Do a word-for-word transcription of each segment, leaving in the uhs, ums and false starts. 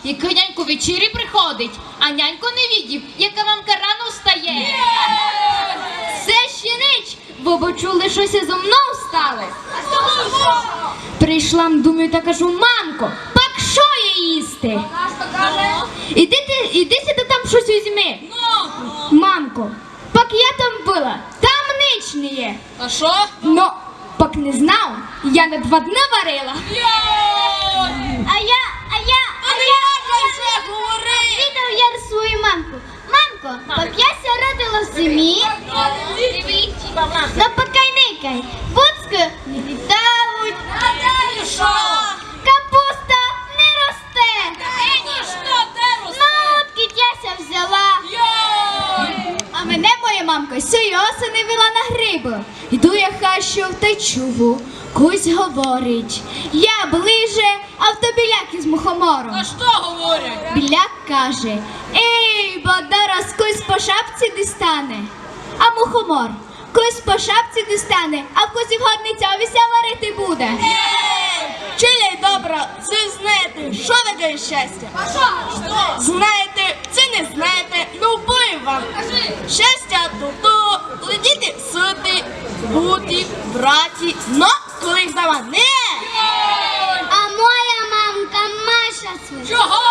Якый нянько вечері приходить, а нянько не видів, яка мамка рано встає. Се ще нич, вы бы чули, што ся зо мнов стало. Прийшла м дому та кажу: «Мамко, пак што є їсти?» «Іди ти, іди сюды, там штось візьми». «Мамко, пак я там была, там нич не є». «А што?» «Но, пак не знав, я на два дни варила». «Йой!» А я, а я, а я, а я вже говорив. Відав я свою мамку: «Мамко, пак я ся родила в зимі, но пак ай никай, буцкы не літавуть, капуста не росте». «Е, нішто, де росте?» «Но, откіть я ся взяла». «Йой!» А мене моя мамка сьої осени вела на грибы. Йду я хащов та чую, кусь говорить: «Я ближе, а в то біляк із мухомором». «А што говорять?» Біляк каже: «Ей, бо дораз кусь по шапці дістане». А мухомор: «Кусь по шапці дістане, а кусь і в горницьови ся варити буде». «Ей, челядь добра, ци знаєте, што таке щастя?» «А што? Што?» «Знаєте ци не знаєте, но повім вам. Щастя то то, сидіти сыті, бути, браті, но коли їх дома не». А моя мамка ма щаслива. Чого?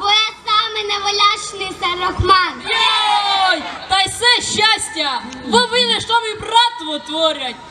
Бо я самый невелячный сарахман. «Йой! Тай се щастя! Вы виділи, што мій брат вытворять?»